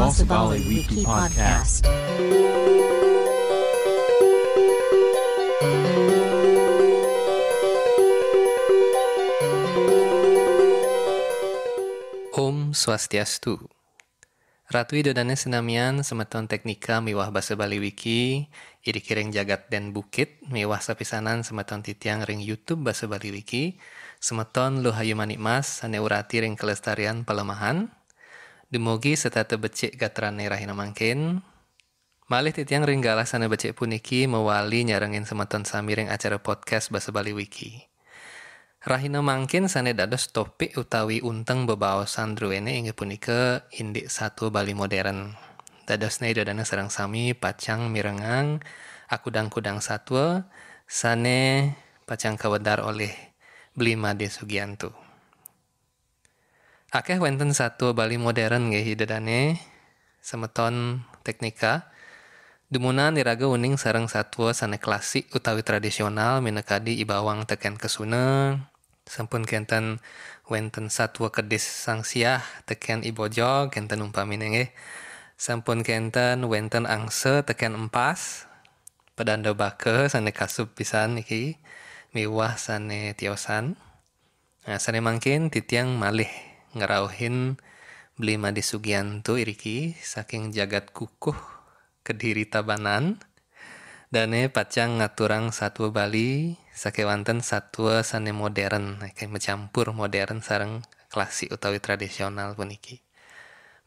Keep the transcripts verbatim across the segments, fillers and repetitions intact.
Basa Bali Wiki Podcast. Om Swastiastu. Ratu Ida Dane senamian, semeton teknika miwah Basa Bali Wiki, iriki ring jagat Den Bukit, miwah sapisanan semeton titiang ring YouTube Basa Bali Wiki, semeton Luh Ayu Manik Mas sane urati ring kelestarian palemahan, dumugi setata becik gatrane rahina mangkin. Malih titiang ring galah sane becik puniki mawali nyarengin semeton sami ring acara podcast Basa Bali Wiki. Rahina mangkin sane dados topik utawi unteng bebaosan druene inggih punika indik satua Bali modern. Dadosne Ida Dane sareng sami pacang mirengang akudang-kudang satua sane pacang kawedar olih Bli Made Sugianto. Akeh wenten satua Bali modern nggih Ida Dane, semeton teknika. Dumunan iraga uning sareng satua sane klasik utawi tradisional minakadi I Bawang teken Kesuna, sampun kenten wenten satua Kedis Sang Siah teken I Bojog, kenten umpamine nggih. Sampun kenten wenten Angsa teken Empas, Padanda Baka sane kasub pisan niki miwah sane tiosan. Nah, sane mangkin titiang malih ngrauhin Bli Made Sugianto iriki saking jagat kukuh Kediri Tabanan. Dane pacang ngaturang satua Bali sakewanten satua sane modern, kayak macampur modern sareng klasik utawi tradisional puniki.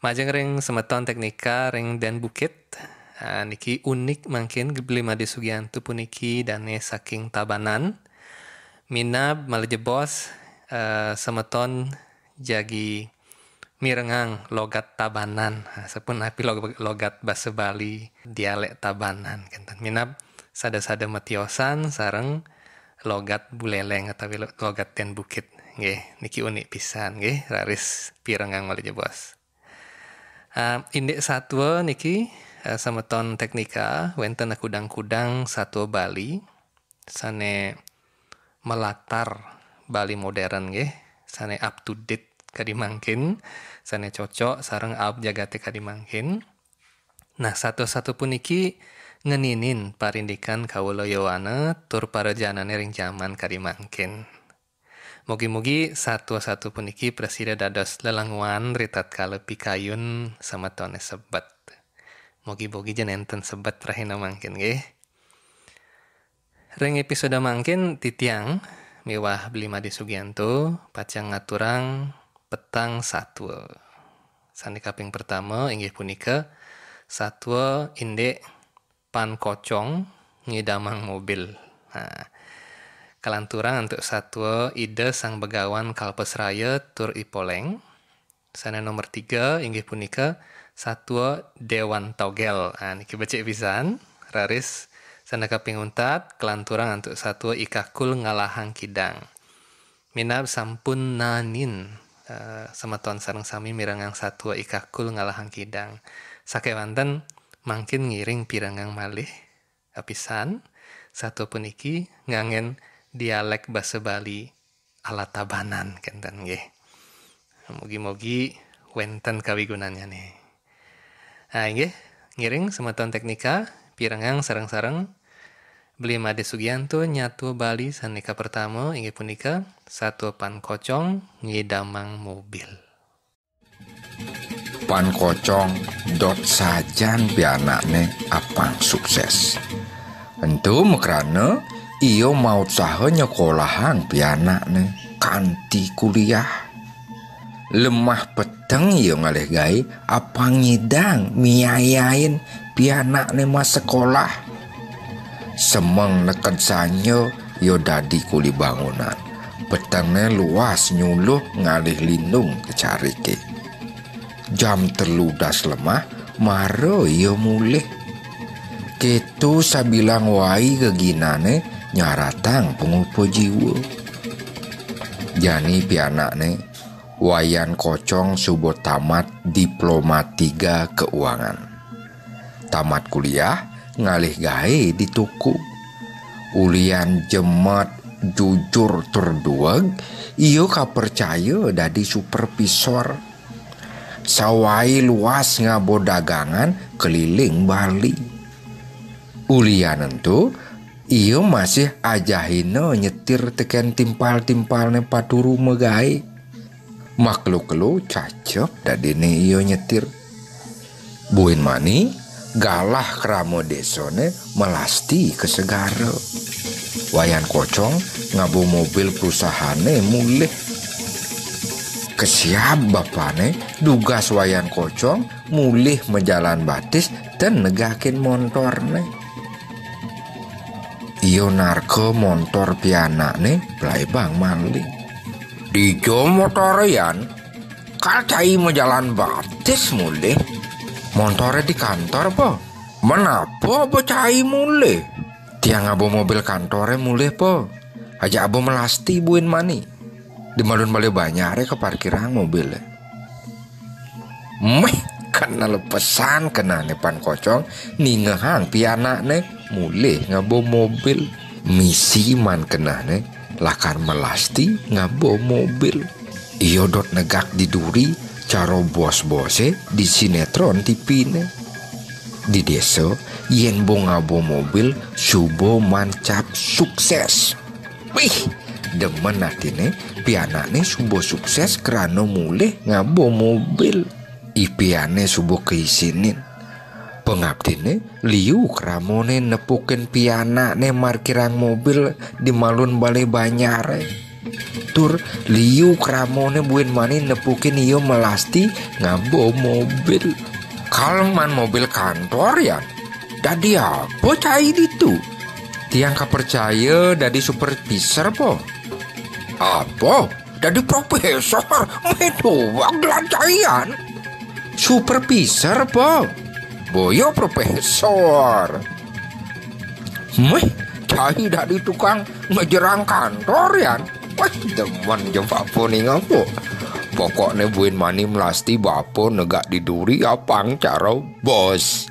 Majeng ring semeton teknika ring Den Bukit. Ah, niki unik mangkin Bli Made Sugianto puniki dane saking Tabanan. Minab malih jebos, eh, semeton jagi mirengang logat Tabanan. Ah, sapunapi log-, logat basa Bali, dialek Tabanan kenten. Minab sada-sada matiosan sareng logat Buleleng atawi lo-, logat Den Bukit. Nggih, niki unik pisan nggih, raris pirengang malih jebos. Ah, indik satua niki, eh, semeton teknika, wenten kudang-kudang satua Bali sane malatar Bali modern nggih, sane up to date kadi mangkin, sane cocok sareng aab jagate kadi mangkin. Nah, satua-satua puniki ngeninin parindikan kawula yowana tur parajanane ring jaman kadi mangkin. Mugi-mugi satua-satua puniki prasida dados lelenguan ritatkala pikayun semetone sebet. Mugi-mugi ja nenten sebet rahina mangkin nggih. Ring episode mangkin titiang miwah Bli Made Sugianto pacang ngaturang petang satua. Sane kaping pertama inggih punika satua indik Pan Kocong ngidamang mobil. Nah, kalanturang antuk satua Ida Sang Begawan Kalpasraya tur I Poleng. Sane nomor tiga inggih punika satua Dewan Togel. Nah, niki becik pisan. Raris sane kaping untat kalanturang antuk satua I Kakul ngalahang kidang. Minab sampun naenin, eh, semeton sareng sami mirengang satua I Kakul ngalahang kidang. Sakewanten mangkin ngiring pirengang malih apisan satua puniki nganggen dialek basa Bali ala Tabanan kenten nggih. Mugi-mugi wenten kawigunannyane. Ah, inggih, ngiring semeton teknika pirengang sareng-sareng Bli Made Sugianto nyatua Bali sane kapertama inggih punika satua Pan Kocong ngidamang mobil. Pan Kocong dot sajan pianakne apang sukses. Ento makrana ia mautsaha nyekolahang pianakne kanti kuliah. Lemah peteng ia ngalih gae apang ngidang miayain pianakne masekolah. Semeng neked sanja ia dadi kuli bangunan. Petengne luas nyuluh ngalih lindung ka carike. Jam telu das lemah, mara ia mulih. Keto sabilang wai geginane nyaratang pangupa jiwa. Jani pianakne, Wayan Kocong suba tamat Diploma tiga Keuangan. Tamat kuliah, ngalih gae di toko. Ulian jemet, jujur tur dueg, ia kapercaya dadi supervisor. Sawai luas ngaba dagangan keliling Bali. Ulian ento, ia masih ajahina nyetir teken timpal-timpalne paturu magae. Makelo-kelo cacep dadine ia nyetir. Buin mani, galah krama desane melasti ka segara. Wayan Kocong ngaba mobil perusahaanne mulih. Kesiab bapane, dugas Wayan Kocong mulih majalan batis ten negakin montorne. Ia narka montor pianakne pelaibang maling. "Dija motore, Yan? Kal cai majalan batis mulih?" "Montore di kantor, Po." "Menapa ba cai mulih?" "Tiang ngaba mobil kantore mulih, Po. Ajak aba melasti buin mani. Di malun bale banyare kaparkirang mobile." Meh, kena lepesan kenane Pan Kocong ningehang pianakne mulih ngaba mobil. Misi man kenane lakar melasti ngaba mobil. Ia dot negak di duri cara bos-bose di sinetron T V ne. Di desa, yen bo ngaba mobil, suba man cap sukses. Wih, demen atine, pianakne suba sukses krana mulih ngaba mobil. Ipianne suba kaisinin. Pangabdine liu kramane nepukin pianakne markirang mobil di malun bale banyare. Tur liu kramane buin mani nepukin ia melasti ngaba mobil. "Kal man mobil kantor, Yan? Dadi apa cai ditu?" "Tiang kapercaya dadi supervisor, Po." "Apa? Dadi profesor? Meh doang gelar cai, Yan." "Supervisor, Po." "Boya profesor. Meh, cai dadi tukang ngejerang kantor, Yan?" Wah, demen ja bapa ni ngaba. Pokokne buin mani melasti bapa negak di duri apang cara bos.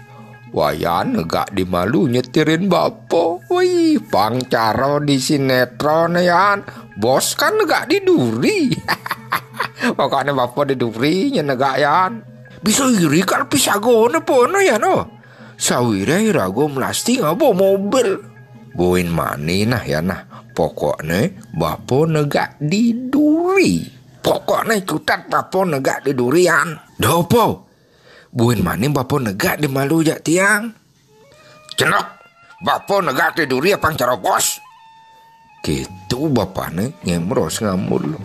Wayan negak di malu nyetirin bapa. Wih, pang cara di sinetron, Yan. Bos kan negak di duri. Pokokne bapa di duri nya negak, Yan. Bisa iri kal pisagane pona, Yan, oh. Sawire iraga melasti ngaba mobil. Buin mani nah, Yan, nah. Pokokne bapa negak di duri. Pokokne cutet bapa negak di duri, Yan. Dah apa? Buin mani bapa negak di malu jak tiang. Cenok, bapa negak di duri apang cara bos. Kitu bapane ngemros ngamul.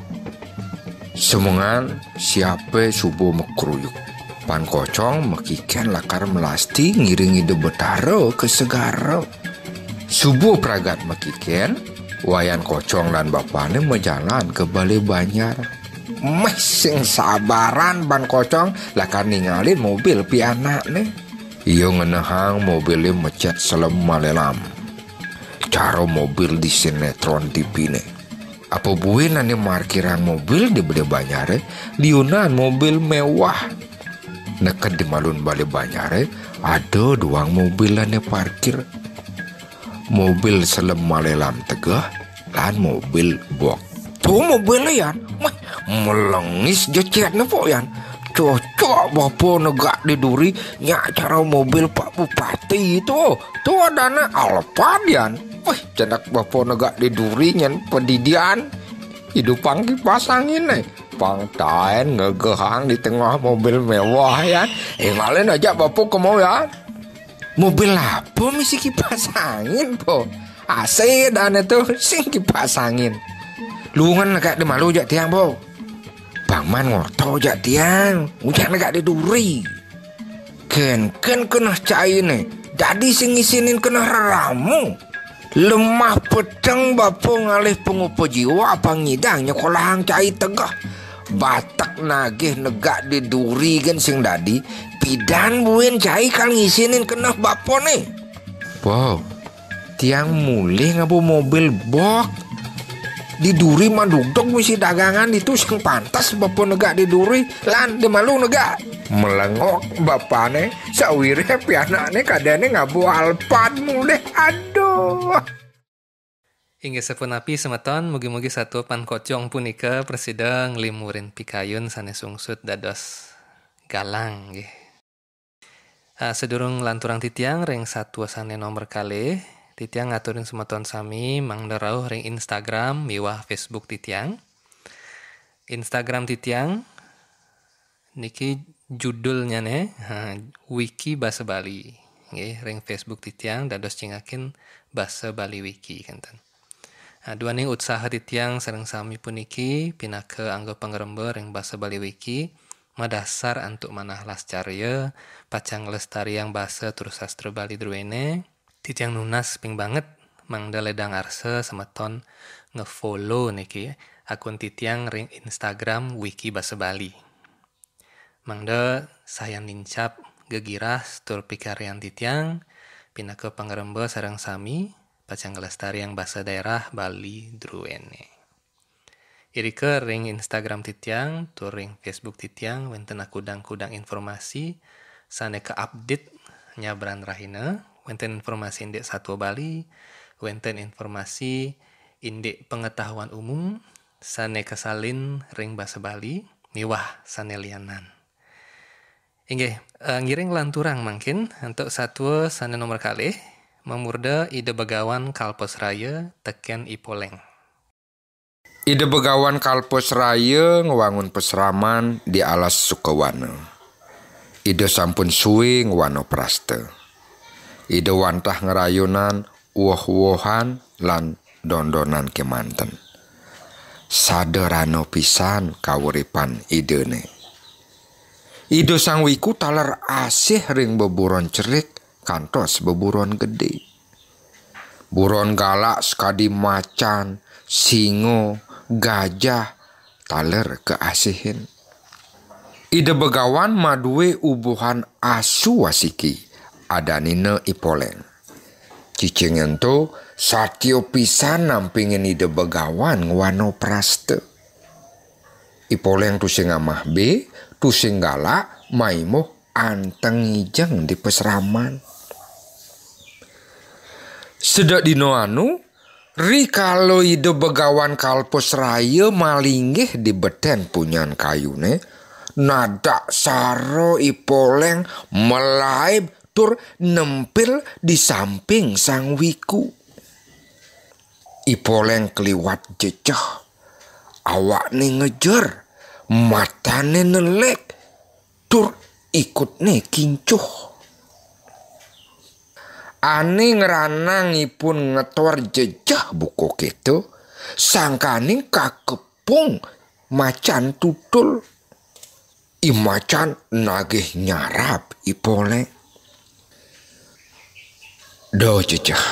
Semengan siape suba makruyuk. Pan Kocong makiken lakar melasti ngiring Ida Betara ka segara. Suba pragat makiken, Wayan Kocong lan bapane majalan ka bale banjar. Meh sing sabaran Pan Kocong lakar ningalin mobil pianakne. Ia ngenehang mobile mecet selem malelam. Cara mobil di sinetron T V ne. Apa buin ane markirang mobil di bale banjare, liunan mobil mewah. Neked di malun bale banjare, ada duang mobil ane parkir. Mobil selem malelam tegeh, lan mobil bok. Tu mobil, Yan. Meh, melengis jecetne, pok, Yan. Cocok bapa negak di duri, nyak cara mobil Pak Bupati tu. Tu adane Alphard, Yan. Weh, cenek bapa negak di duri nyen pedidian. Idupang kipas angin, eh. Pang taen ngegehang di tengah mobil mewah, Yan. Eh, malen aja bapa kemo, Yan. Mobil apa misi kipas angin, po? A C dane tu, sing kipas angin. Lungan negak di malu jak tiang, po. Bang man ngoto jak tiang, ujak negak di duri. Ken, ken keneh caine, dadi sing ngisinin keneh reramu. Lemah peteng bapa ngalih pengupa jiwa apa ngidang nyekolahang cai tegeh. Batek nagih negak di duri gen sing dadi, pidan buin cai kal ngisinin keneh bapane. Wow, tiang mulih ngaba mobil bok. Di duri madugdug misi dagangan ditu sing pantes bapa negak di duri, lan di malu negak. Melengok bapane, sawire pianakne kadene ngaba Alphard mulih. Aduh. Inggih sapunapi semeton, mugi-mugi satua Pan Kocong punika prasida nglimurin pikayun sane sungsut dados galang nggih. Ah, sedurung lanturang titiang ring satua sane nomor kalih, titiang ngaturin semeton sami mangda rauh ring Instagram miwah Facebook titiang. Instagram titiang niki judulnyane, ha, Wiki Basa Bali. Nggih, ring Facebook titiang dados cingakin Basa Bali Wiki kenten. Ah, duaning utsaha titiang sareng sami puniki pinaka angga pangremba ring Basa Bali Wiki, madasar antuk manah lascarya, pacang nglestariang basa tur sastra Bali druene. Titiang nunas ping banget mangda ledang arsa semeton nge-follow niki akun titiang ring Instagram Wiki Basa Bali. Mangda sayan nincap gegirah tur pikaryan titiang pinaka pangremba sareng sami pacang nglestariang basa daerah Bali druene. Irika ring Instagram titiang tur ring Facebook titiang wenten akudang-kudang informasi sane ka-update nyabran rahina, wenten informasi indik satua Bali, wenten informasi indik pengetahuan umum sane kasalin ring basa Bali miwah sane lianan. Inggih, eh, ngiring lanturang mangkin antuk satua sane nomor kalih, mamurda Ida Begawan Kalpasraya teken I Poleng. Ida Begawan Kalpasraya ngwangun pasraman di alas Sukawana. Ida sampun suwe ngwana prasta. Ida wantah ngrayunan uwuh-uwuhan lan dondonan kemanten. Sadarana pisan kawuripan Idane. Ida Sang Wiku taler asih ring beburon cerik kantos beburon gede. Buron galak sakadi macan, singa, gajah, taler kaasihin. Ida Begawan madue ubuhan asu asiki, adanina I Poleng. Cicing ento satia pisan nampingin Ida Begawan ngwana prasta. I Poleng tusing amah be, tusing galak, maimuh anteng ngijeng di pasraman. Sedek dina anu, rikala Ida Begawan Kalpasraya malinggih di beten punyan kayune, nadak sara I Poleng malaib tur nempil di samping Sang Wiku. I Poleng kliwat jejeh, awakne ngejer, matane nelek, tur ikutne kincuh. Ane ngranang ipun ngetor jejeh buka keto, sangkaning kakepung macan tutul. I macan nagih nyarap I Poleng. Do jejeh.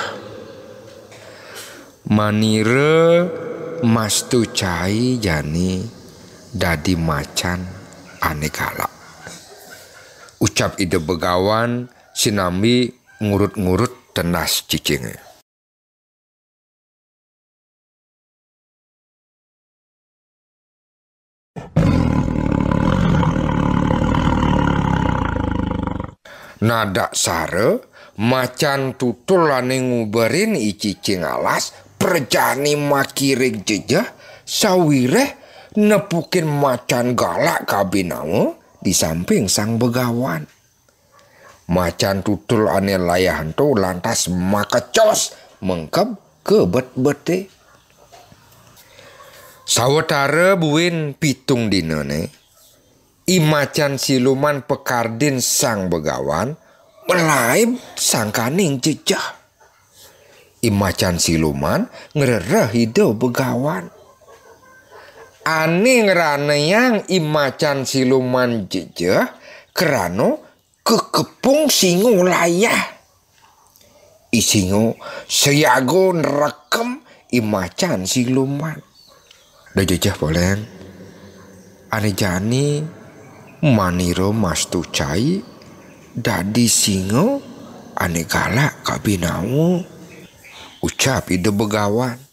Manira mastu cai jani dadi macan ane galak. Ucap Ida Begawan sinambi ngurut-ngurut tendas cicinge. Nadak sara, macan tutul ane nguberin i cicing alas, prajani makirig jejeh, sawireh nepukin macan galak kabinawa di samping Sang Begawan. Macan tutul ane layah ento lantas makecos mengkeb ka betbete. Sawatara buin pitung dinane, i macan siluman pakardin Sang Begawan malaib sangkaning jejeh. I macan siluman ngrereh Ida Begawan. Ane ngranayang i macan siluman jejeh krana kakepung singa layah. I singa sayaga nrekem i macan siluman. Da jejeh Poleng, ane jani manira mastu cai dadi singa ane galak kabinawa, ucap Ida Begawan.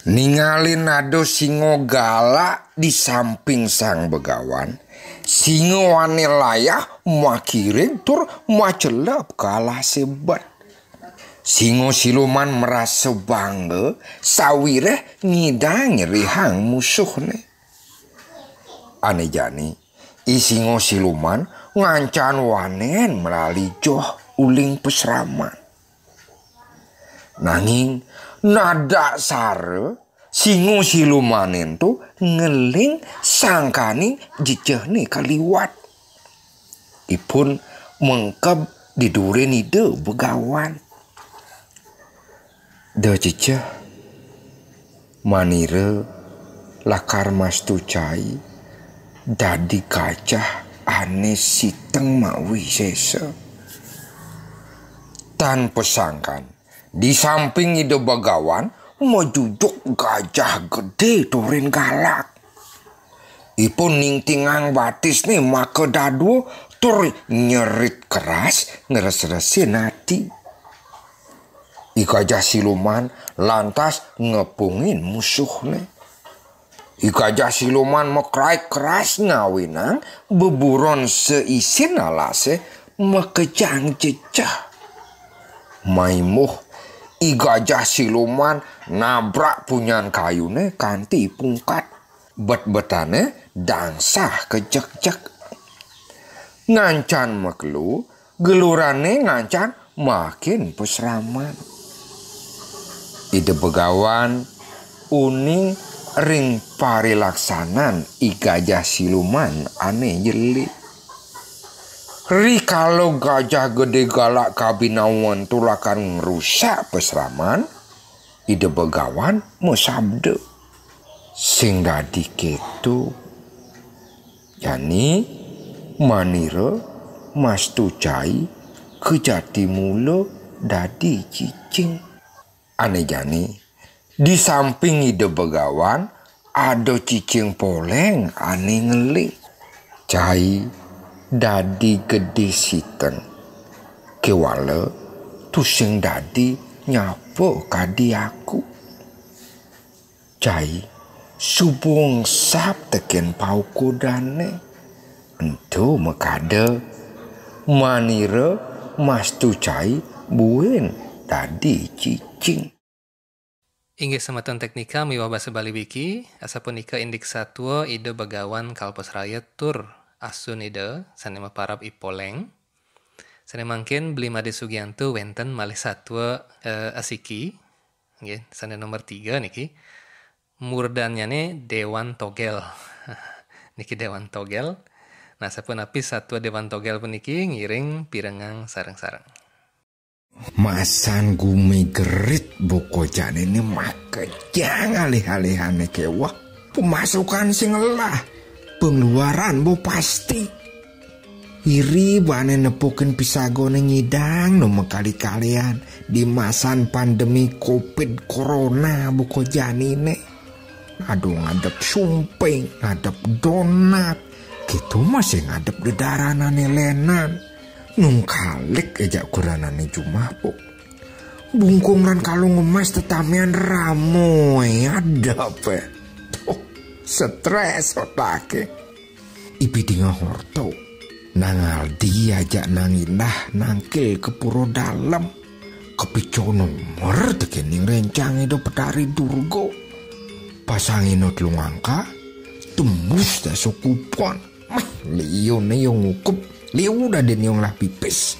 Ningalin ada singa galak di samping Sang Begawan, singa ane layah makiring tur macelep ka alase bet. Singa siluman marasa bangga sawireh ngidang nyerihang musuhne. Ane jani, I singa siluman ngancan wanén malali joh uling pasraman. Nanging nadaksara singa silumané ento ngeling sangkaning jejehné kaliwat. Ipun mengkeb di durin Ida Begawan. Da jejeh, manira lakar mastu cai dadi gajah ané siteng mawisésa. Tan pasangkan, di samping Ida Begawan majujuk gajah gedé turin galak. Ipun ningtingang batisné makadadua tur nyerit keras ngresresin ati. I Gajah Siluman lantas ngepungin musuhné. I Gajah Siluman makrai keras ngawinang beburon seisin alasé makejang jejeh. Maimuh, I Gajah Siluman nabrak punyan kayuné kanti pungkat. Betbetané dangsah kejekjek. Ngancan makelu, gelurané ngancan makin pasraman. Ida Begawan uning ring parilaksanan I Gajah Siluman ané jeli. Rikala gajah gedé galak kabinawa ento lakar ngrusak pasraman, Ida Begawan masabda, "Sing dadi kéto. Jani manira mastu cai kajati mula dadi cicing." Ané jani, di samping Ida Begawan, ada cicing poléng ané ngeling. Cai dadi gedé siteng. Kéwala tusing dadi nyapa kadi aku. Cai suba engsap tekén paukudané. Ento makada manira mastu cai buin dadi cicing. Inggih semeton teknika miwah basa Bali Wiki, asapunika indik satua Ida Begawan kalpasraya tur asun Ida sané maparab I Poléng. Sané mangkin Beli Madé Sugianto wénten malih satua, eh, asiki. Nggih, sané nomor tiga niki. Murdannyané Déwan Togél. Niki Déwan Togél. Nah, sapunapi satua Déwan Togél puniki ngiring pirengang sareng-sareng. Masan gumegerit buka janiné makejang alih-alihané kéweh. Pemasukan sing ngelah, pengeluaran bo pasti. Iri bané nepukin pisagané ngidang no makali-kalian di masan pandemi covid corona buka janiné. Aduh ngadep sumping, ngadep donat, kéto masih ngadep dedaranan ané lénan. Nungkalik ajak kuranané jumah, Pok. Bungkung lan kalung emas tetamian ramoy, adep, eh. Tuh, stres otaké. I Bidingah Horta. Nang Aldi ajak Nang Indah nangkil ka pura dalem. Kapica nomer tekéning réncang Ida Betari Durga. Pasangina telung angka, tembus dasa kupon. Mah, liuné ya ngukup, liu dadiné ya ngelah pipis.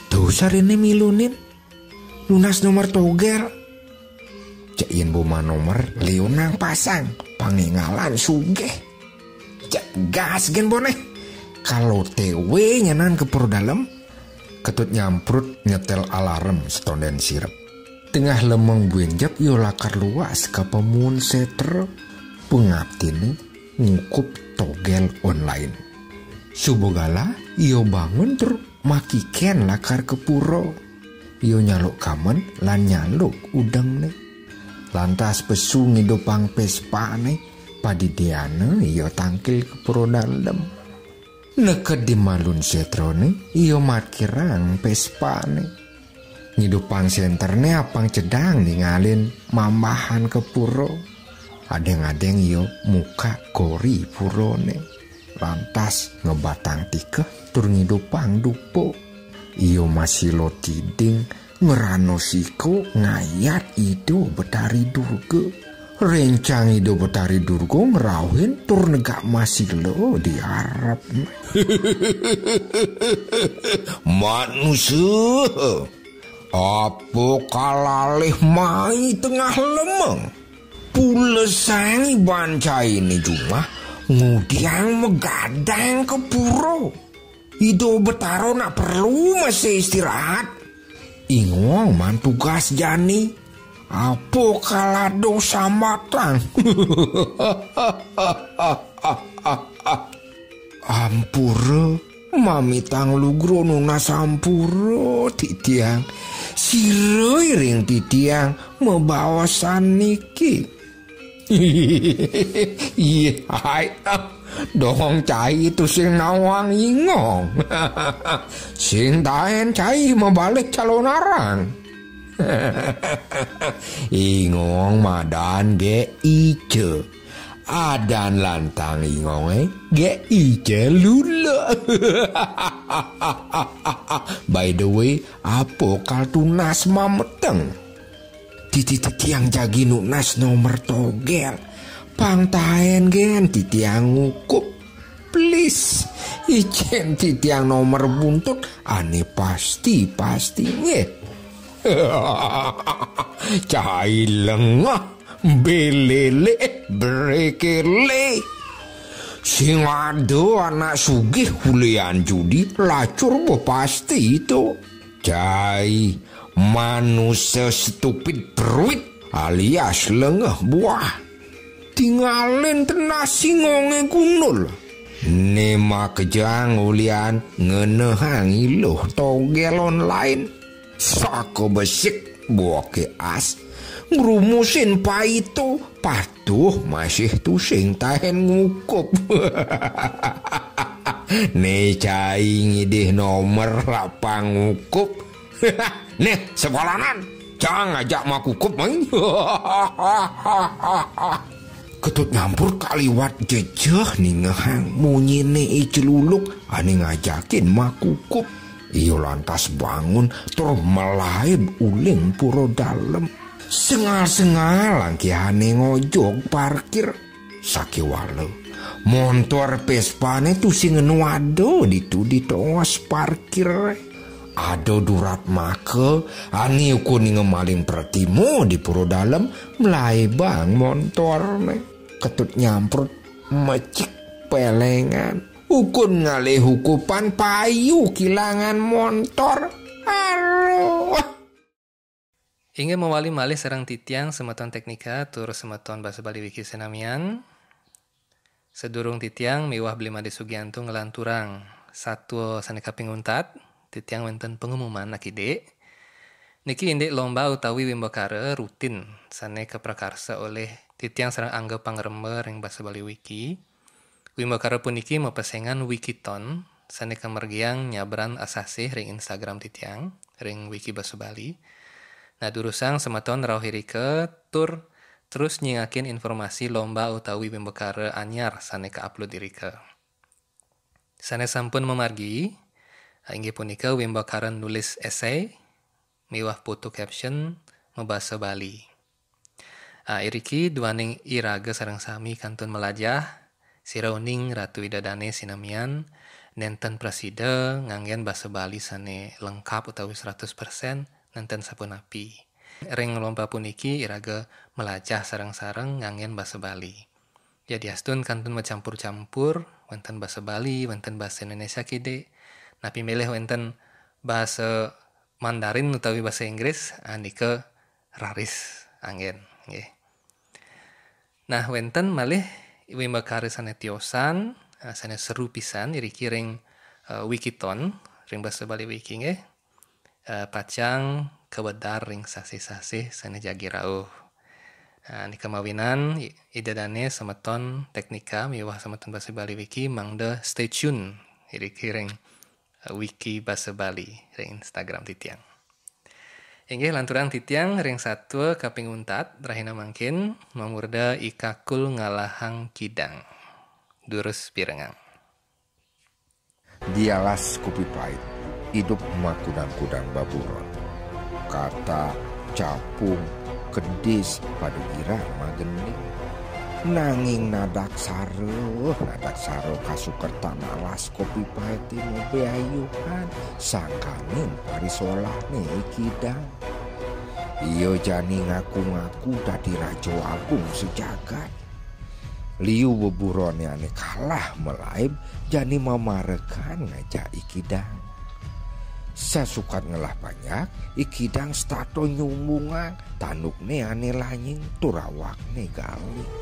Tuh sariné milunin. Nunas nomer togél. Cék yén bo manomer, liunang pasang, pangéngalan sugih. Cék gas gén boné. Kaloté wé nyanan ka pura dalem, Ketut nyamprut nyetél alarm setondén sirep. Tengah lemeng buin jep ia lakar luas ka pamuun sétra, pangaptiné ngukup togél online. Suba galah ia bangun tur makikén lakar ka pura. Ia nyaluk kamen lan nyaluk udengné. Lantas pesu ngidupang Vespané, padidiana ia tangkil ka pura dalem. Neked di malun sétrané, ia markirang Vespané. Ngidupang sénterné apang cedang ningalin mambahan ka pura. Adéng-adéng ia muka gori purané. Lantas ngebatang tikeh tur ngidupang dupa. Ia masila tiding ngrana sika ngayat Ida Betari Durga. Rencang Ida Betari Durga ngrauhin tur negak masila di arep. Manusa, apa kalalih mai tengah lemeng? Pulesang iban cainé jumah ngudiang magadang ka pura. Ida Betara nak perlu masih istirahat. Ingong man tugas jani. Apa kalado sambatang? Ampura, mamitang lugra nunas ampura titiang. Sira iring titiang mabaosan niki. Iya, hai. Dong cai tusing nawang Ingong. Sing taén cai mabalih calonarang. Ingong madan gek ica. Adan lantang Ingongé gek ica lula. By the way, apa kal tunas mameteng? Titi titiang jagi nunas nomer togel. Pang taén gén titiang ngukup. Please, icén titiang nomer buntut ané pasti-pasti nggih. Cai lengah, belele, brekele. Sing ada anak sugih ulian judi lacur bepasti itu. Cai, manusa stupid peruit alias lengeh buah. Tingalin tenas Ingongé gundul. Né makejang ulian ngenehang iluh togel online. Saka besik boke as. Ngrumusin paito patuh masih tusing taén ngukup. Né cai ngidih nomer rapang ngukup. Nih, sepalanan, cang ajak makukup main. Ketut nyampur kaliwat jejeh ningehang munyiné I Celuluk ané ngajakin makukup. Ia lantas bangun tur malaib uling pura dalem. Sengal-sengal angkihané ngojog parkir. Sakéwala, montor Vespané tusing enu ada ditu di tongos parkir. Ada durat maka, ané ukur ninga maling pratima di pura dalem, mlaibang montorné. Ketut nyamprut mecik pelengan. Ukur ngalih ukupan payu kilangan montor. Aruh. Inggih mawali malih sareng titiang semeton teknika tur semeton Basa Bali Wiki senamian. Sadurung titiang miwah Bli Made Sugianto nglanturang satua sané kaping untat, titiang wénten pengumuman akidik. Niki indik lomba utawi wimbakara rutin sané kaprakarsa olih titiang sareng angga pangremba ring Basa Bali Wiki. Wimbakara puniki mapesengan Wikiton sané kamargiang nyabran asasih ring Instagram titiang, ring Wiki Basa Bali. Nah, durusang semeton rauh irika tur terus nyingakin informasi lomba utawi wimbakara anyar sané ka-upload irika. Sané sampun mamargi, inggih punika wimbakara nulis esai miwah foto caption mabasa Bali. Ah, iriki duaning iraga sareng sami kantun malajah, sira uning Ratu Ida Dané sinamian, nénten prasida nganggén basa Bali sané lengkap utawi seratus persen, nénten sapunapi. Ring lomba puniki iraga malajah sareng-sareng nganggén basa Bali. Yadiastun kantun macampur-campur, wénten basa Bali, wénten basa Indonesia kidik, napi malih wénten basa Mandarin utawi basa Inggris, ah, nika raris anggén, nggih. Nah, wénten malih wimbakara sané tiosan, ah, sané seru pisan iriki ring, eh, Wikiton, ring Basa Bali Wiki, nggih. Eh, pacang kawedar ring sasih-sasih sané jagi rauh. Ah, nika mawinan, I-, Ida Dané semeton teknika miwah semeton Basa Bali Wiki mangda stay tune iriki ring, eh, Wiki Basa Bali ring Instagram titiang. Inggih lanturang titiang ring satua kaping untat, rahina mangkin, mamurda I Kakul Ngalahang Kidang. Durus pirengang. Di alas Kopi Pait, idup makudang-kudang baburon. Katak, capung, kedis padu girang magending. Nanging nadaksara, nadaksara kasukertan alas kopi paité mabeayuhan sangkaning parisolahné I Kidang. Ia jani ngaku-ngaku dadi Raja Agung sajagat. Liu beburoné ané kalah malaib jani mamarekan ngajak I Kidang. Sasukat ngelah panjak, I Kidang setata nyumbungang tandukné ané lanying tur awakné galih.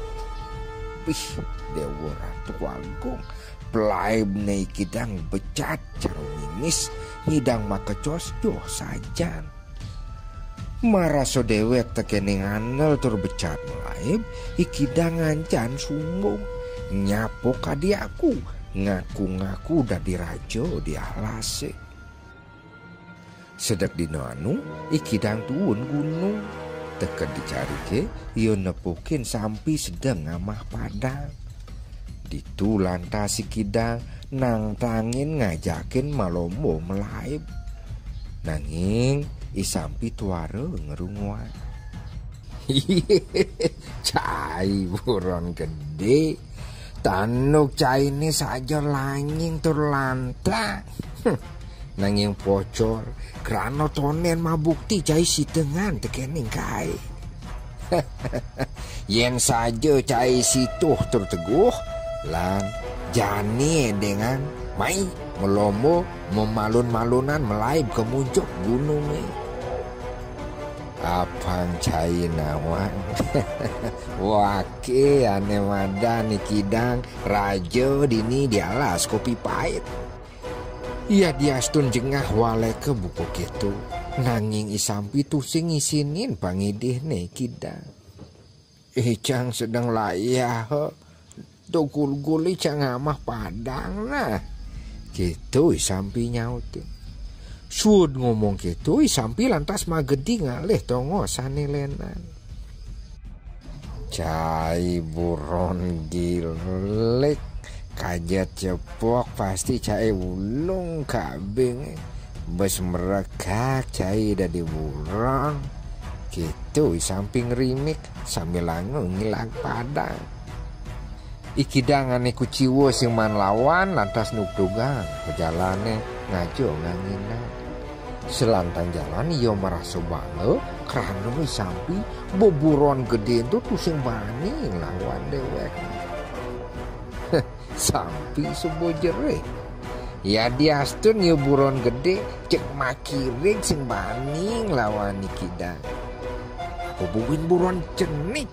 Pih, Déwa Ratu Agung, pelaibné I Kidang becat cara mimis, nyidang makecos joh sajan. Marasa déwék tekéning andel tur becat malaib, I Kidang ngancan sumbung. Nyapa kadi aku, ngaku-ngaku dadi raja di alasé. Sedek dina anu, I Kidang tuun gunung. Teked di cariké, ia nepukin sampi sedeng ngamah padang. Ditu lantas I Kidang nangtangin ngajakin malomba malaib. Nanging I Sampi tuara ngrunguang. Cai buron gedé, tanduk cainé saja lanying tur lantah. Huh, nanging pocol, krana tondén mabukti cai sidengan tekéning kaé. Yén saja cai situh tur teguh, lan jani édéngan, mai malomba mamalun-malunan malaib ka munjuk gunungé. Apang cai nawang. Waké ané madan I Kidang raja dini di alas kopi pait. Yadiastun jengah waléka buka kéto, nanging I Sampi tusing ngisinin pangidihné I Kidang. "Icang sedeng layah, to gul-gul icang ngamah padang nah." Kéto I Sampi nyautin. Suud ngomong kéto, I Sampi lantas magedi ngalih tongos ané lénan. Cai buron gilik, kajet cepok, pasti cai ulung kabing. Bes merekak cai dadi buron. Kéto I Sampi ngrimik sambilanga ngilang padang. I Kidang ané kuciwa sing maan lawan lantas nugdugang pajalané ngaja nganginang. Salantang jalan ia marasa bangga krana I Sampi beburon gedé ento tusing bani nglawan déwék. Sampi suba jerih. Yadiastun ia buron gedé, jeg makirig sing bani nglawan I Kidang. Apa buin buron cenik?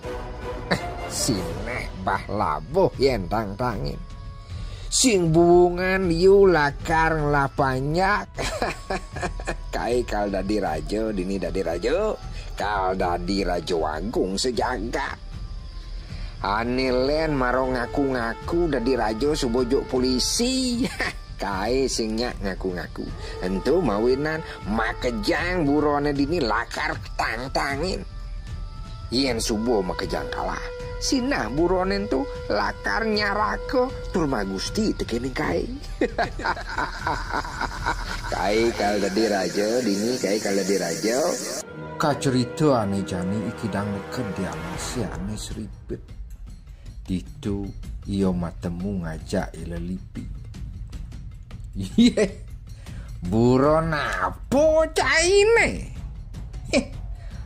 Sinah bah labuh yén tangtangin. Sing buungan liu lakar ngelah panjak. Kaé kal dadi raja, dini dadi raja. Kal dadi raja agung sajagat. Ané lén mara ngaku-ngaku dadi raja suba juk polisi. Kaé sing nyak ngaku-ngaku. Ento mawinan makejang buroné dini lakar tangtangin. Yén suba makejang kalah, sinah buroné ento lakar nyaraka tur magusti tekéning kaé. Kaé kal dadi raja, dini kaé kal dadi raja. Kacerita ané jani I Kidang neked di alasé ané seripit. Ditu ia matemu ngajak I Lelipi. Yéh, buron apa cainé? Héh,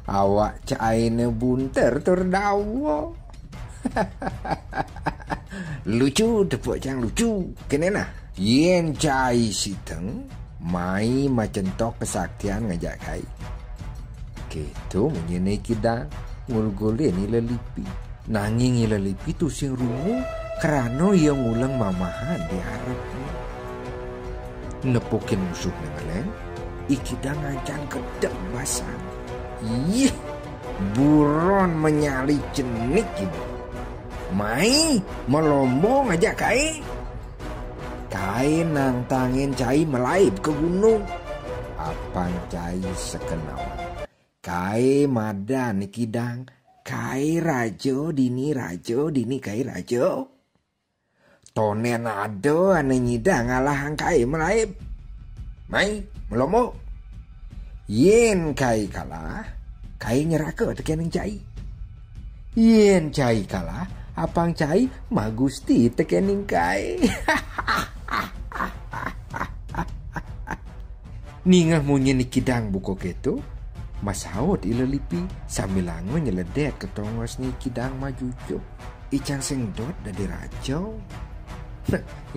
awak cainé bunter tur dawa. Lucu, tepuk cang lucu. Kéné nah, yén cai siteng, mai macentok kesaktian ngajak kaé. Kéto munyiné I Kidang ngulgulin I Lelipi. Nanging I Lelipi tusing rungu krana ia nguleng mamahan di arepné. Nepukin musuhné ngelén, I Kidang ngancan gedeg basang. Yih, buron manyali cenik ibu. Mai, malomba ngajak kaé. Kaé nangtangin cai malaib ka gunung. Apang cai sekenawan. Kaé madan I Kidang, kaé raja, dini raja, dini kaé raja. Tondén ada ané nyidang ngalahang kaé malaib. Mai, malomba. Yén kaé kalah, Kai nyeraka tekening cai. Yen cai kalah, apang cai magusti tekening kai. Ningeh munyin I Kidang buka keto, masaut I Lelipi sambilanga nyeledek ka tongosne I Kidang majujuk. Icang sing dot dadi raja.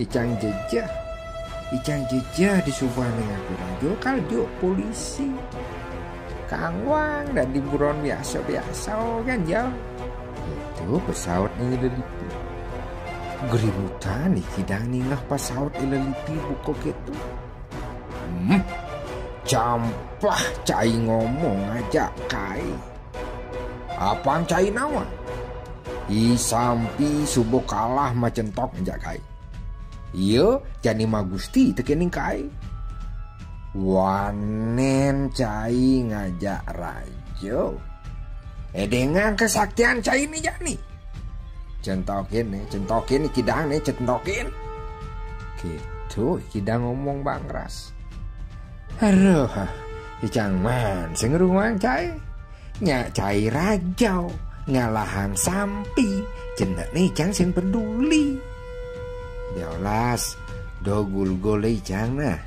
Icang jejeh. Icang jejeh disubané ngaku raja, kal juk polisi. Kangwang dadi buron biasa-biasa kan, jal. Itu pasaut I Lelipi. Gerimutan I Kidang ningeh pasaut I Lelipi buka keto. Hmm, campah cai ngomong ngajak kai. Apang cai nawang? I sampi suba kalah macentok ngajak kai. Iya, jani magusti tekening kai. Wanen cai ngajak raja. Edengang kesaktian cai né jani. Centokin né, centokin I Kidang né, centokin. Gitu, I Kidang ngomong bangras. Aduh, icang man sing ngruang cai. Nyak cai raja ngalahang sampi, cenekné icang sing peduli. Diolas, do gulgul icang nah.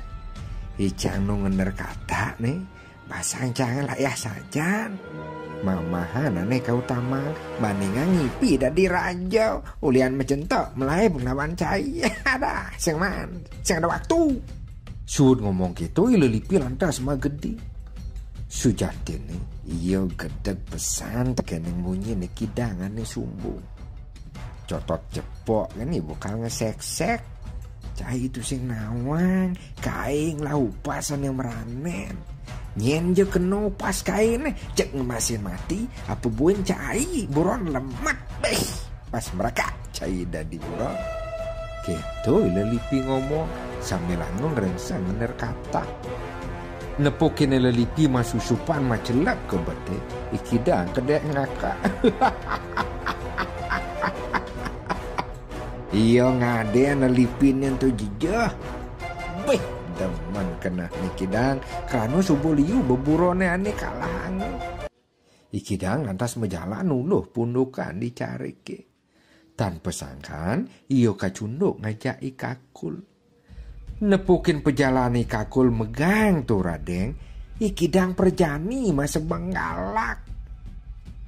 Icang nu ngender katak né, basang cang layah sajan. Mamahan ané kautamang, bandingang ngipi dadi raja, ulian macentok malaib nglawan cai. Ada, sing man, sing ada waktu. Suud ngomong kéto, I Lelipi lantas magedi. Sujatiné, ia gedeg pesan tekéning munyiné I Kidang ané sumbung. Cotot cepok kan ibu kal ngeseksek. Cai tusing nawang, kaing lah upas ané meranen. Nyén ja kena upas kainé, cek ngemasin mati, apa buin cai, buron lemet. Beh, pas merekak cai dadi buron. Kéto I Lelipi ngomong, sambilanga ngrengseng ngender katak. Nepukin I Lelipi masusupan macelep ka beté, I Kidang kedék ngakak. Ia ngadén Lelipiné ento jejeh. Beh, demen kenehné I Kidang, krana suba liu beburoné ané kalahanga. I Kidang lantas majalan nuluh pundukan di cariké. Tan pasangkan, ia kacunduk ngajak I Kakul. Nepukin pajalané I Kakul megang tur adéng, I Kidang prajani masebeng galak.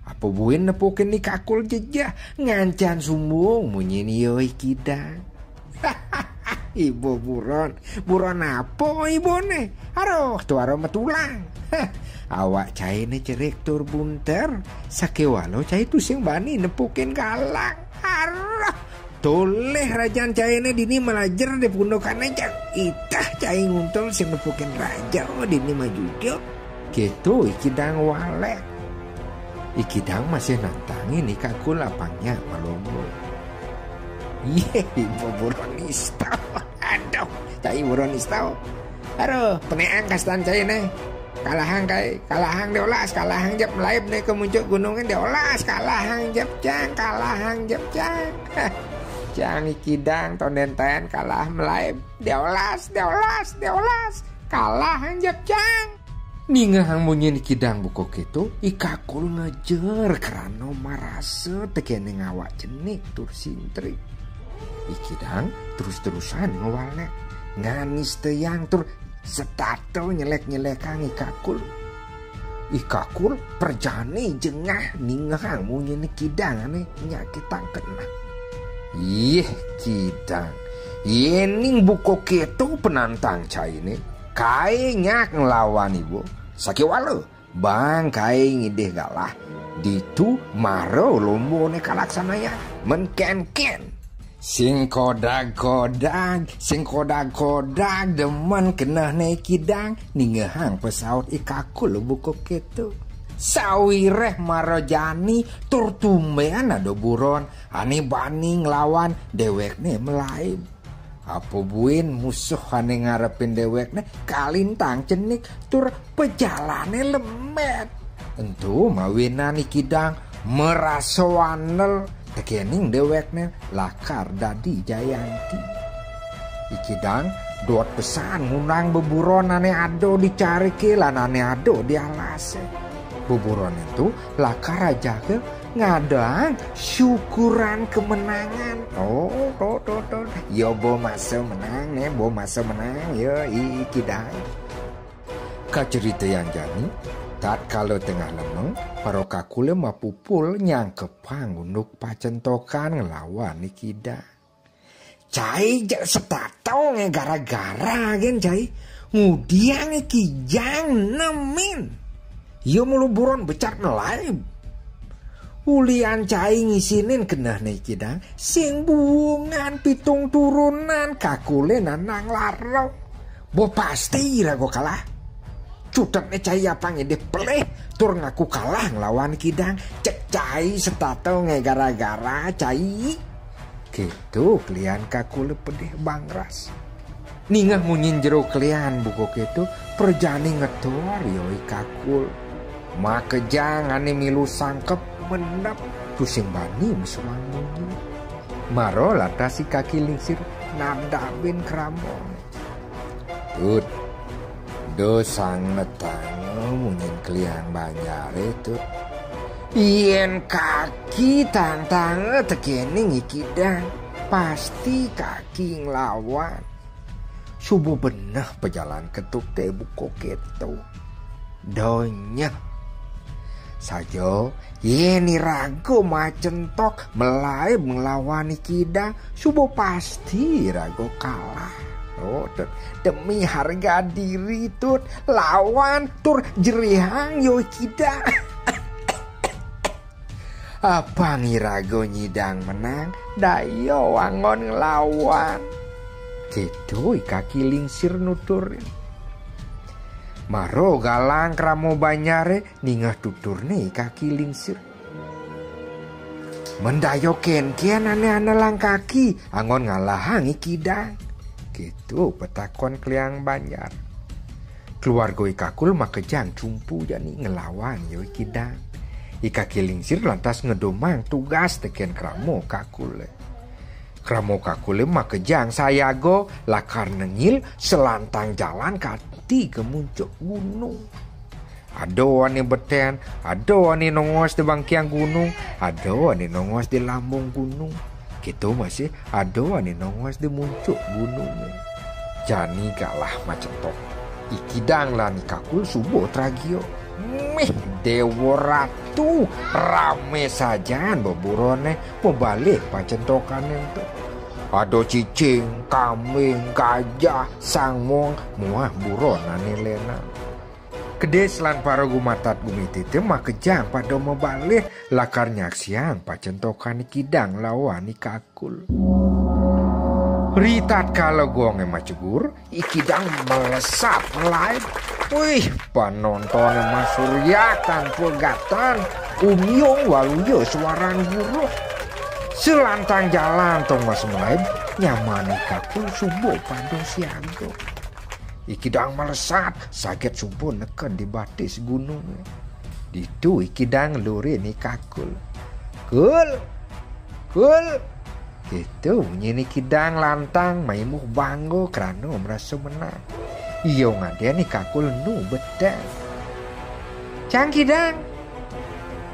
Apa buin nepukin I Kakul jejeh, ngancan sumbung munyin ia I Kidang. Iba buron, buron apa ibané? Aduh, tuara metulang. Heh, awak cainé cerik tur bunter, sakéwala cai tusing bani nepukin galang. Aduh, tolih rajan cainé dini malajer di pundukané, cak itah cai nguntul sing nepukin raja dini majujuk. Kéto I Kidang walék. I Kidang masih nantangin I Kakul apang nyak malomba. Yé, iba buron nista. Aduh, cai buron nista. Aduh, peneang kastan cainé. Kalahang kai, kalahang diolas, kalahang jep melaib né ka muncuk gunungé diolas, kalahang jep cang, kalahang jep cang. Heh, cang I Kidang tondén taén kalah melaib. Diolas, diolas, diolas. Kalahang jep cang. Ningehang munyin I Kidang buka kéto, I Kakul ngejer krana marasa tekéning awak cenik tur sintrik. I Kidang terus-terusan ngewalek, nganistayang tur setata nyelek-nyelekang I Kakul. I Kakul prajani jengah ningehang munyin I Kidang ané nyakitang keneh. Yéh, Kidang, yéning buka kéto penantang cainé, kai nyak nglawan iba, sakéwala bang kai ngidih galah, ditu mara lombané kalaksanayang. Men kénkén. Sing kodag-kodag, sing kodag-kodag, demen kenehné I Kidang, ningehang pasaut I Kakul buka kéto. Sawiréh mara jani tur tumbén ada buron ané bani nglawan déwékné melaib. Apa buin musuh ané ngarepin déwékné kalintang cenik tur pajalané lemét. Ento mawinan I Kidang marasa andel tekéning déwékné lakar dadi jayanti. I Kidang dot pesan ngundang beburon ané ada di cariké lan ané ada di alasé. Buburon itu lakar raja ke ngadang syukuran kemenangan. Oh, to, to, to. Yo, bo masa menang nih, bo masa menang, yo, i, i kidang. Kacerita yang jani, tatkala tengah lemeng, para kakule mapupul nyangkepang unduk pacentokan ngelawan i kidang. Cai je setato nge gara-gara gen cai. Ngudiang i kijang nemin. Yo mulu buron becat melaib. Ulian cai ngisinin keneh ne i kidang. Sing bungan pitung turunan kakule nanang laro. Bo pasti rago kalah. Cutet ne cai apang ide pelih tur ngaku kalah ngelawan i kidang. Cek cai setato nge gara-gara cai. Gitu kelian kakule pedih bangras. Ningeh munyin jero kelian buka keto, prajani ngetor yo i kakul. Makejang ane milu sangkep mendep, tusing bani mesuang munyi. Mara lantas i Kaki Lingsir nadabin kramone. Tut, do sangetanga munyin kelian banjare, Tut. Yen kaki tangtanga tekening i kidang, pasti kaki nglawan. Suba beneh pejalan ketuk te buka keto. Donya. Saja, yen iraga macentok melaib nglawan i kidang, suba pasti iraga kalah. Oh, de-, demi harga diri, Tut, lawan tur jerihang yo i kidang. Apang iraga nyidang menang, daya anggon nglawan. Keto i Kaki Lingsir nuturin. Mara galang krama banjare ningeh tuturne i Kaki Lingsir. Mendaya kenken ane anelang kaki, anggon ngalahang i kidang. Keto petakon kelian banjar. Keluarga i kakul makejang cumpu jani nglawan yo i kidang. I Kaki Lingsir lantas ngedomang tugas teken krama kakule. Krama kakule makejang sayaga lakar nengil selantang jalan kanti ka muncuk gunung. Ada ane beten, ada ane nongos di bangkiang gunung, ada ane nongos di lambung gunung. Keto masih ada ane nongos di muncuk gununge. Jani galah macentok. I kidang lan i kakul suba tragia. Mih, Dewa Ratu, rame sajan beburone mabalih pacentokane ento. Ada cicing, kambing, gajah, sangmong, muah buron ane lenan. Kedis lan para gumatat gumitite makejang pada mabalih lakar nyaksiang pacentokan i kidang lawan i kakul. Ritatkala gonge macegur, i kidang melesat melaib. Wih, panontone masuryakan pegatan, umyung waluya suaran guruh. Selantang jalan tongos melaib, nyaman i kakul suba pada siaga. I kidang melesat, saget suba neked di batis gununge. Ditu i kidang lurin i kakul. "Kul! Kul!" Keto munyin i kidang lantang maimuh bangga krana marasa menang. Iya ngaden i kakul enu beten. "Cang kidang!"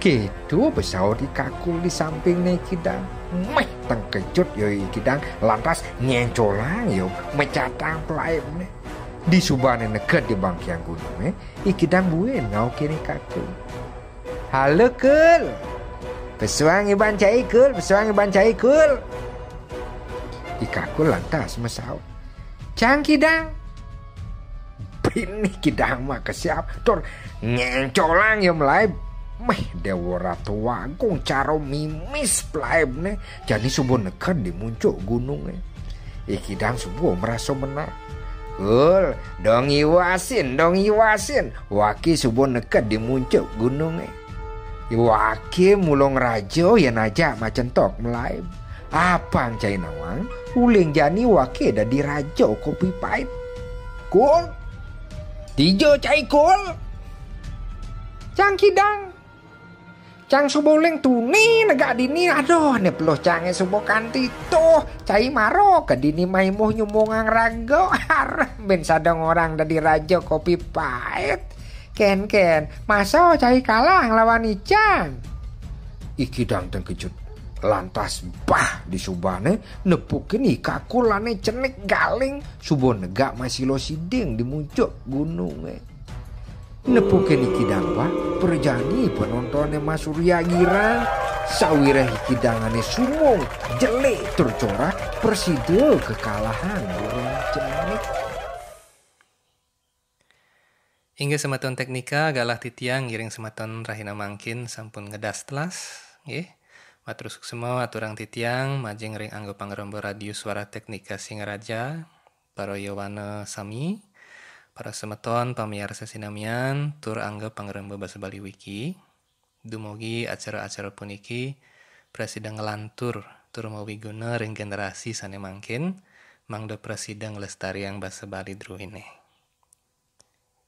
Keto besaut i kakul di sampingne i kidang. Meh tengkejut yo i kidang, lantas ngencolang yo mecatang pelaibne. Disubane neked di bangkiang gununge, i kidang buin ngaukin i kakul. "Halo, Kul! Pesuang iban cai, Kul! Pesuang iban cai, Kul!" I kakul lantas masaut. "Cang kidang!" Bini kidang makesiab, tur ngencolang ya melaib. Meh Dewa Ratu Agung cara mimis pelaibne, jani suba neked di muncuk gununge. I kidang suba marasa menang. "Kul, dong iwasin, dong iwasin. Waki suba neked di muncuk gununge. Waki mulung raja yen ajak macentok melaib. Apang cai nawang, uling jani waki dadi raja kopi pait. Kul, dija cai, Kul?" "Cang kidang. Cang suba uling tuni negak dini, aduh, ne peluh cange suba kanti tuh. Cai mara ke dini maimuh nyumbungang raga. Arep ben sada ngorang dadi raja kopi pait. "Ken, Ken, masa cai kalah nglawan ican?" I Kidang tengkejut. Lantas bah disubane nepukin i kakulane cenik galing suba negak masila siding di muncuk gununge. Nepukin i Kidang bah, prajani penontone Mas Surya girang. Sawireh i Kidangane sumung, jelik tur corah, prasida kekalahan Buron Cenik. Inggih semeton teknika, galah titiang ngiring semeton rahina mangkin sampun ngedas telas, nggih. Matur suksma aturang titiang majeng ring angga pangremba Radio Suara Teknika Singaraja, para yowana sami, para semeton pamiarsa sinamian tur angga pangremba Basa Bali Wiki. Dumugi acara-acara puniki prasida nglantur tur mawiguna ring generasi sane mangkin, mangda prasida nglestariang basa Bali druene.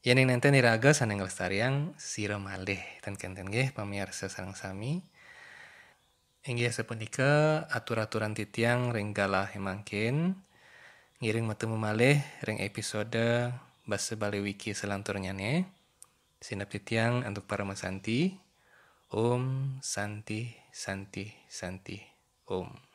Yening nenten iraga sane nglestariang, sira malih, ten kenten nggih, pamiarsa sareng sami. Inggih sapunika atur-aturan titiang ring galahe mangkin. Ngiring matemu malih ring episode Basa Bali Wiki salanturnyane. Sineb titiang antuk parama santi. Om Santi, Santi, Santi, Om.